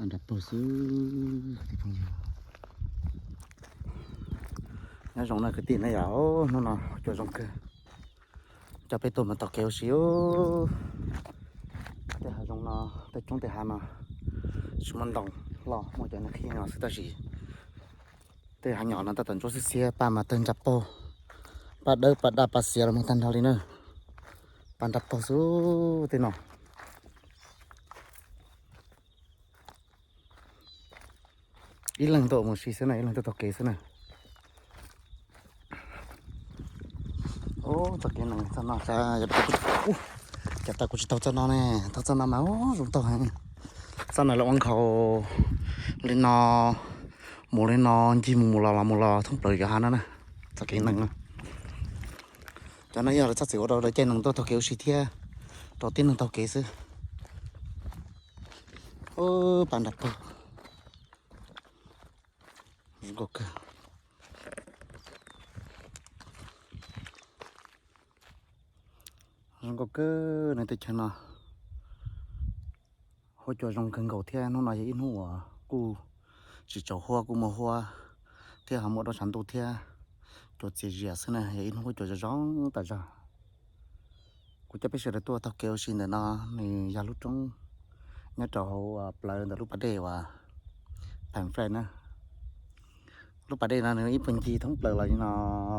Nram pog xwb. Nyob zoo na kwv tij na yom, hnub no cua zoo kawg. Coj peb tuaj mus taug kev ua si. Tej hav zoov no, tej roob tej hav no tsis muaj ntoo loj, muaj cov niag qhib no xwb tab sis tej hav nyom no tab tom ntsuab xiab xiab, paj mas tawg nrab paug, paj dawb paj daj paj xiav los mus tag nrho li na. Paj nrab paug xwb tej no. Ib leeg tuaj mus si xwb na, ib leeg tuaj taug kev xwb na. Txoj kev nees txoj no, cas tau kuv tsis taug txoj no ne, taug txoj no mas zoo taug heev. Txoj no lawv ua nkhaus li no, mus li no, ncig mus mus los los mus los thoob plaws cov hav no na. Txoj kev nees no, cov no yog lawv txhob txwm ua rau lawv caij nees tuaj taug kev ua si thiab, rau tib neeg taug kev xwb. Paj nrab paug. Zoo nkauj kawg. Zoo nkauj kawg, nws teb chaws no huab cua zoo kawg nkaus thiab. Hnub no yog ib hnub uas kuj tsis tsaus huab, kuj muaj huab thiab ho muaj dab tshav ntuj thiab, cua txias zias xwb na, yog ib hnub huab cua zoo zoo tas zog. Kuv coj peb sawv daws tuaj taug kev ua si ntawm no, nws yog lub roob nyob rau hauv plawv ntawm lub pas dej uas Pam Flaij na. Lub pas dej no nws ib puag ncig thoob plaws los li no,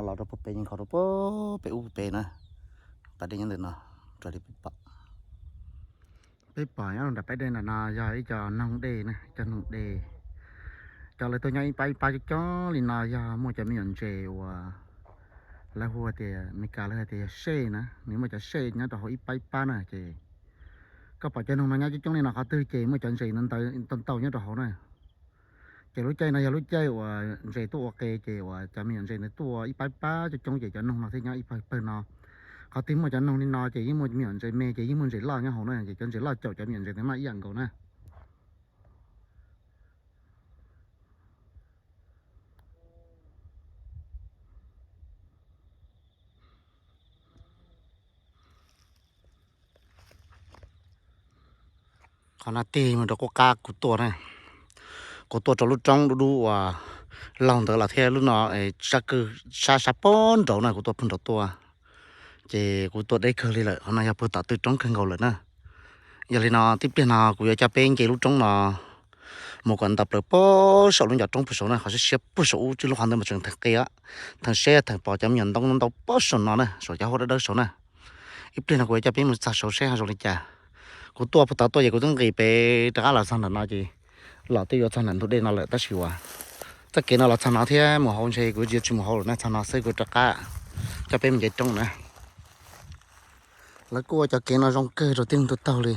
los rau puag pem, nkhaus rau puag pem ub pem na. Pas dej nyob ntawm no, raws li peb pom. Peb pom nyob rau nram pas dej ntawm no yog ib co noog dej na, ib co noog dej. Cov lawv tuaj nyob ib pab ib pab coob coob li no yog muaj cov me nyuam ntses uas lawv hu tias Meskas lawv hais tias yog sej na, nws muaj cov sej nyob rau hauv ib pab ib pab na ces koj pom cov noog no nyob coob coob li no qhov twg ces muaj cov ntses ntau ntau nyob rau hauv na. Ces lub caij no yog lub caij uas ntses tuaj ua qe ces uas cov me nyuam ntses ntawd tuaj ib pab ib pab coob coob ces cov noog no thiaj nyob ib pawg pawg no. Qhov twg muaj cov noog li no ces yeej muaj me nyuam ntses me ces yeej muaj ntses loj nyob hauv na, ces cov ntses loj caum cov me nyuam ntses ntawd mas ib yam nkaus na. Qhov no tig mus rau qub qab kuv tuaj na, kuv tuaj rau lub roob dub dub uas laug ntawd los thiab lub no sab kawg, sab sab pob nraud na, kuv tuaj puag nraud tuaj. Ces kuv tuaj deb kawg li lawm, qhov no yog puag tom tw roob kawg nkaus lawm na. Yog li no tib pliag no kuv yuav coj peb nce lub roob no mus kom nto plaws puag saum lub ncov roob puag saud na, qhov siab siab puag saum ub, lub qhov ntawd mas tseem theem qe, theem seb theem pom cov me nyuam ntoo ntau puag saum no na, saum cov huab dawb dawb saud na. Ib pliag no kuv yuav coj peb mus txog saud seb ho zoo li cas. Kuv tuaj puag tod tuaj ces kuv twb nqis pem rov qab los txog ntawm no ces los twb yuav txog ntawm ntug dej no lawm tab sis uas txoj kev no los txog no thiab mus hauv ntshe kuv yuav tsis mus hauv lawm na, txog no xwb kuv rov qab coj peb mus nce roob na. Lawv kuj ua cov kev no zoo kawg rau tib neeg tuaj taug li.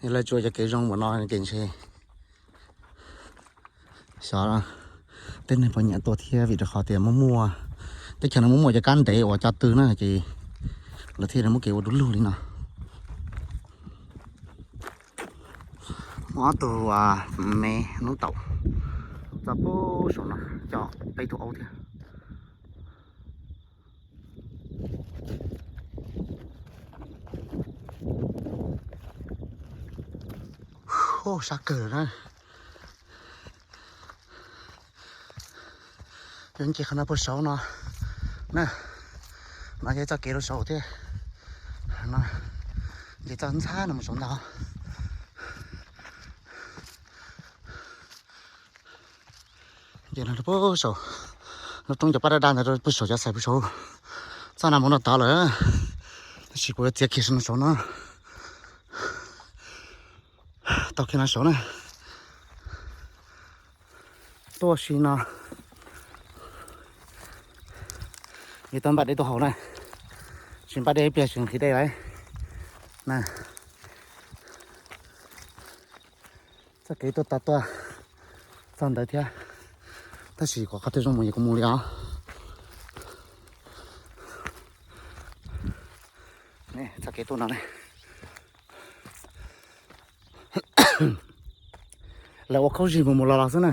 Yog lawv tsis ua cov kev zoo npaum no ces ntshe xyov tej neeg puas nyiam tuaj thiab, vim rau qhov tias muaj muaj teb chaws no muaj muaj cov kab ntev uas cov tw na ces lawv thiaj li muab kev ua du lug li no. Muaj ob tug me noob taum txog puag saum no coj peb tug aub thiab. Sab kawg na. Yuav nce qhov no puag saud no na. No yog txoj kev rau saud thiab. No nce txoj ntxhab no mus saud ntag. Nce no rau puag saud, lub roob cov paj daj daj ntawd rau puag saud cov xais puag saud. Txoj no mus no tod lawm, tab sis kuv yuav txiav kiag no saud no. Taug kiag no saud na. Tuaj si no yog tau npaj dej tuaj haus na, tsis npaj dej ib pliag tsis nqhis dej lawm na. Txoj kev tuaj tod tuaj txog ntawd thiab, tab sis kom qhov twg zoo mus ces kuv mus li os. Txoj kev tuaj no ne, lawv ua khaub zig mus mus los los xwb na,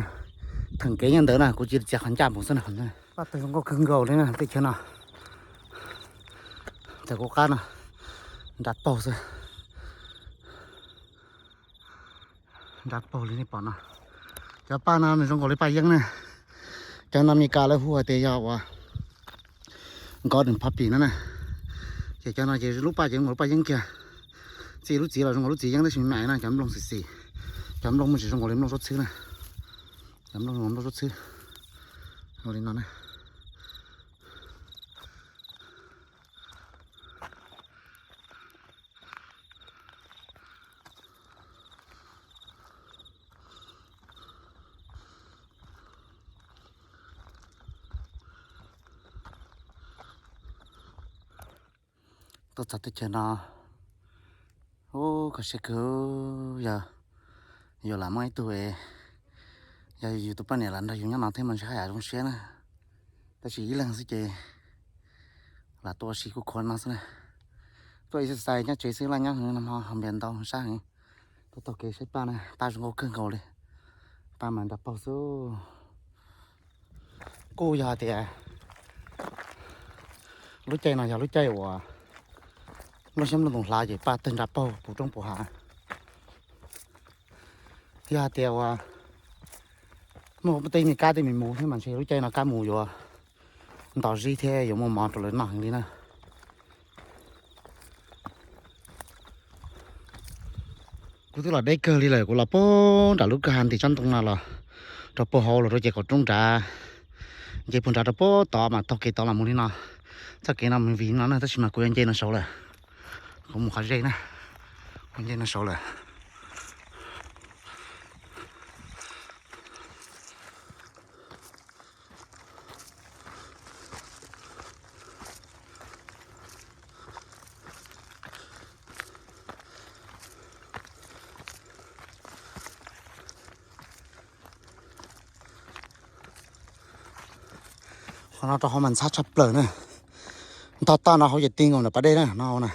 theem kev nyob ntawd na, kuv cia li txiav qhov ncaj mus xwb na. Paj tawg zoo nkauj kawg nkaus li na, teb chaws no. Thaum kuv qab no nram paug xwb. Nrad paug li nej pom no, cov paj no nws zoo nkaus li paj yeeb na. Cov no Meskas lawv hu hais tias yog uas golden poppy no na. Ces cov no ces lub paj ces zoo nkaus lub paj yeeb kiag. Txij lub txiv los zoo nkaus lub txiv yeeb tab sis me me na, cov nplooj xim xim, cov nplooj muaj tsis zoo nkaus li nplooj suab txhwb na. Cov nplooj zoo nkaus nplooj suab txhwb, zoo li no na. Tuaj txog teb chaws no, ub, kho siab kawg. Yog yus lam muaj ib tug, yog yus tus poj niam lam nrog yus nyob no thiab mas ntshe haj yam zoo siab na. Tab sis ib leeg xwb ces lam tuaj ua si kuj khuav no xwb na. Tuaj exercise nyob tsev xwb, laj nyob heev no ho npias ntau sab heev. Tuaj taug kev saib paj na, paj zoo nkauj kawg nkaus li. Paj mas nrad paug xwb. Kuj yog hais tias lub caij no yog lub caij uas nplooj siab nplooj ntoos hlav ces paj tawg nrad paug puv roob puv hav. Yog hais tias uas muaj tej me kab tej me mus thiab mas ntshe lub caij no kab mus yuav nto zib thiab yuav muaj mov rau lawv noj heev li na. Kuv twb los deb kawg li lawm, kuv los puag nram lub kwj ha ntim tsob ntoo no los rau puag hauv los rau ces qaum roob nrad, nce puag nrad rau puag tod mas taug kev tod los mus li no. Txoj kev no mus vim no na, tab sis mas kuv yuav nce no saud lawm. Kuv mus qhov ze na, kuv nce no saud lawm. Qhov no rau hauv mas ntxhab tshaj plaws na. Ntog toj no hauv ces ti nkaus nram pas dej na no na.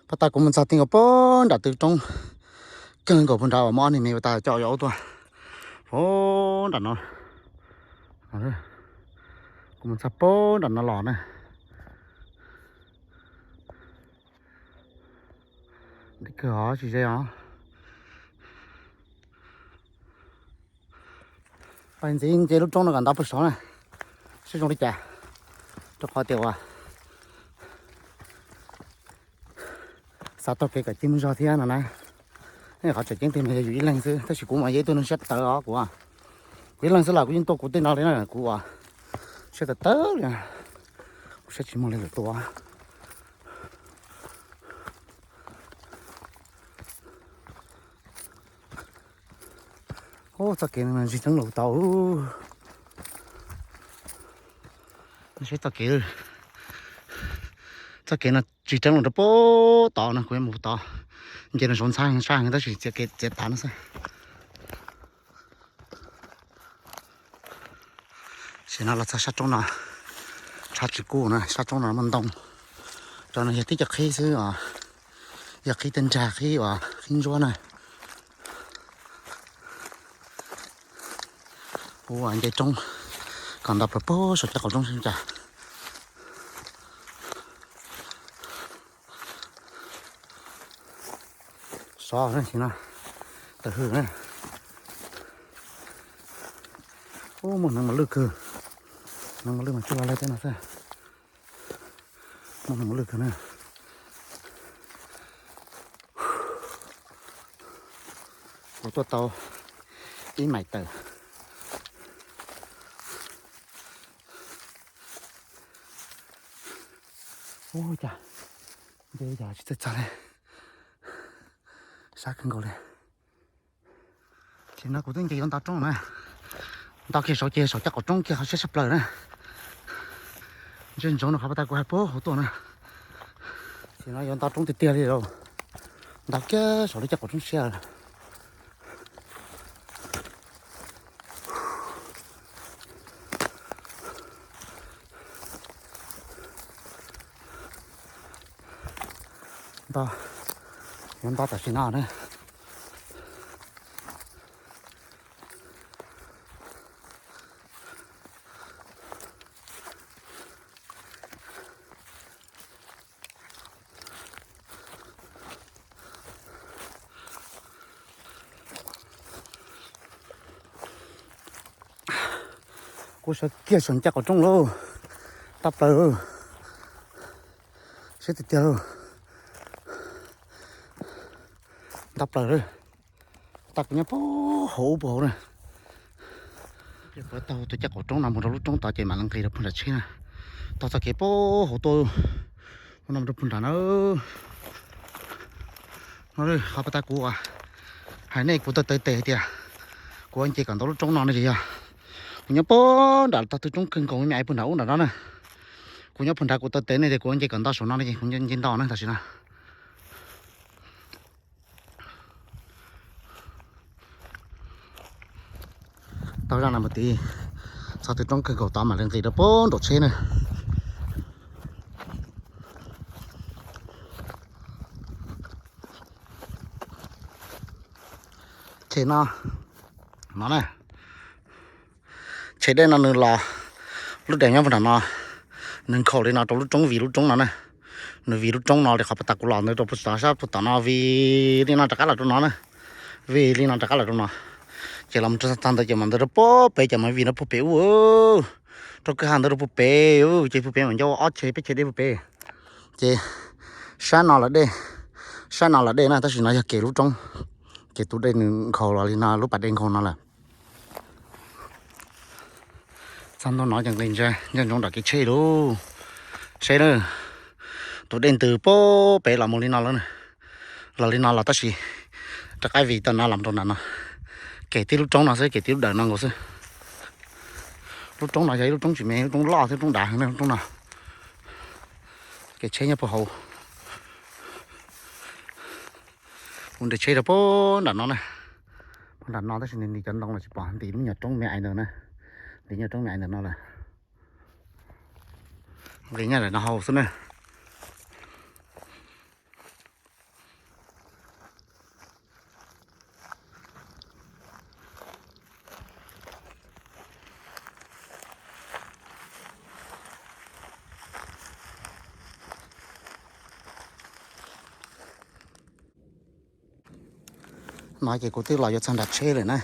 Pab tas kuv mus txog ti nkaus puag nram tw roob kawg nkaus puag nrad uas muaj ob niag me ua tas coj yov ub tuaj. Puag nram no, kuv mus txog puag nram no los na. Deb kawg os, tsis ze os. Pais ntxiv nce lub roob no kom ntov puag saud na, seb zoo li cas. Rau qhov tias uas xav taug kev kom cig mus zog thiab no na. Qhov tseem ceeb tiag mas yog yus ib leeg xwb, tab sis kuv mas yog ib tug neeg siab tawv os kuv. Kuv ib leeg xwb los kuv yeej tuaj kuv tej no li na, kuv siab tawv tawv li, kuv siab tsis muaj li lawm tua. Ub, txoj kev no ntsig teeb los tod. Seb txoj kev, txoj kev no tsis teeb los rau puag tod no, kuv yuav mus tod. Nce no saud ntxhab heev, sab heev tab sis txiav kev txiav tav no xwb. Sim no los txog sab roob no, tshav tsis kub na, sab roob no muaj ntoo. Cov no yog tib co qhib xwb os, yog qhib tej nrag qhib uas qhib ntsuab na. Ua nce roob kom nto plaws puag saum caj qaum roob seb cas. Sov na, sim no tawm hws na. Ub, muaj hneev mos lwj kawg, hneev mos lwj mas tsuj laj laj tej no xwb. Muaj hneev mos lwj kawg na. Kuv tuaj tau ib mais tawm. Ub, cas nce yam tsis txawj txog li, sab kawg nkaus li. Ces no kuv twb nce yuav nto roob na, nto kiag saud ces saum caj qaum roob kiag qhov siab tshaj plaws na. Ntsej ntsoov no qhov pas tas kuv hais puag hauv tuaj na. Ces no yuav nto roob tiag tiag li lauj, nto kiag saum lub caj qaum roob siab. Nto, yuav nto tam sim no na. Kuv sawv kiag saum ncaj qaum roob lauj. Tag plaws lauj. Siab tiag tiag lauj. Tag plaws lauj. Tag kuv nyob puag hauv ub puag hauv na. Kuv taug tus ncaj qaum roob no mus rau lub roob tod ces mam li nqis rau puag nram tsheb na. Taug txoj kev puag hauv tuaj mus no rau puag nram na. No, qhov pas tas kuv hais nej kuv taw taw tes hais tias kuv ua nce kom ntau lub roob no no ces yog kuv nyob puag nram tog twg roob kawg nkaus me me puag nram ub nram no na. Kuv nyob puag nrad kuv taw tes nej tias kuv ua nce kom ntau saum no no ces kuv nce ntau na tam sim no. Taug zaj no mus tid, txog twg roob kawg nkaus tod mam li nqis rau puag nraum tsheb na. Tsheb no, no na. Tsheb dej no nws los, lub dej nyob puag nram no, nws nkhaus li no rau lub roob vim lub roob no na. Nws vim lub roob no li qhov pas tas kuv los ntawd rau puag tom sab puag tom no vim li no rov qab los rau no na. Vim li no rov qab los rau no. Ces los mus rau tag ntawd ces mam ntawd rau puag pem ces mam vim no puag pem ub. Rau kwj ha ntawd rau puag pem, ces puag pem mam nco ob tsheb peb tsheb dej puag pem. Ces sab no los dej, sab no los dej na tab sis no yog kev lub roob, kev tus dej nws nkhaus los li no lub pas dej nkhaus no lawm. Txog ntua no ces nqis ntsa ncaj ntsoov nram kev tsheb lauj. Seb na, tus dej ntws puag pem los mus li no lawm, los li no los tab sis rov qab vim tau no los rau nram no. Kev tib lub roob no xwb, kev tib lub dawm no nkaus xwb. Lub roob no yog ib lub roob tsis me, lub roob loj thiab roob dav heev na lub roob no. Kev tsheb nyob puag hauv. Kuv nres tsheb rau puag nram no na. Puag nram no tab sis nws ntim cov ntoo los tsis pom, ntim lub nyuag roob me ais ntawd na. Ntim nyuag roob me ais ntawm no lawm. Nqis nyob ntawm no hauv xwb na. No ces kuv twb los yuav txog nram tsheb lawm na.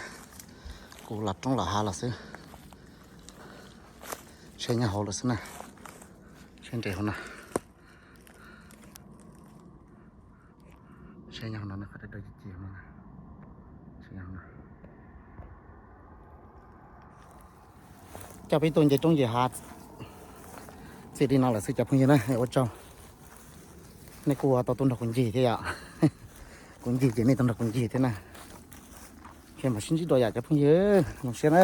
Kuv los roob los hav los xwb. Tsheb nyob hauv lawm xwb na. Tsheb nres hauv no. Tsheb nyob hauv no, qhov dawb dawb ci ci hauv no. Tsheb nyob hauv no. Coj peb tuaj nce roob nce hav txij li no lawm xwb cov phooj ywg na, ua tsaug. Nej kuj ua tau tuaj nrog kuv ncig thiab yom. Kuv ncig ces nej tuaj nrog kuv ncig thiab na. Ces mam sib ntsib dua yom cov phooj ywg, zoo siab na.